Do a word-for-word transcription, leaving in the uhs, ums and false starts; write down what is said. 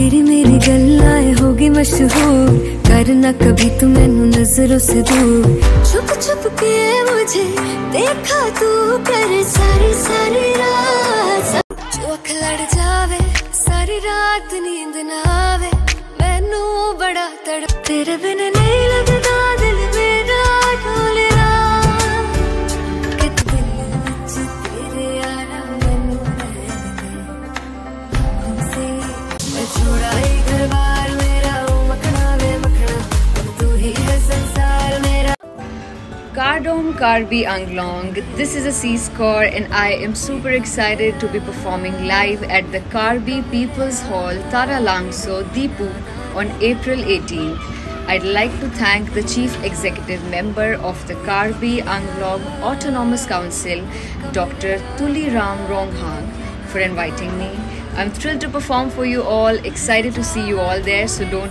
तेरी मेरी गल्लाएं होगी मशहूर, करना कभी तू मैनू नजरों से दूर। छुप छुप के मुझे देखा तू करे सारी सारी रात। जो अख लड़ जावे, सारी रात नींद ना आवे, मैनू बड़ा तड़प। तेरे बिन नहीं लगदा दिल मेरा ढोलरा। कित दिल विच तेरे यारा मैनू रहन दे। Kardom Karbi Anglong, this is Asis Kaur and I am super excited to be performing live at the Karbi People's Hall, Taralangso, Diphu on April eighteenth. I'd like to thank the Chief Executive Member of the Karbi Anglong Autonomous Council, Doctor Tuliram Ronghang, for inviting me. I'm thrilled to perform for you all, excited to see you all there, so don't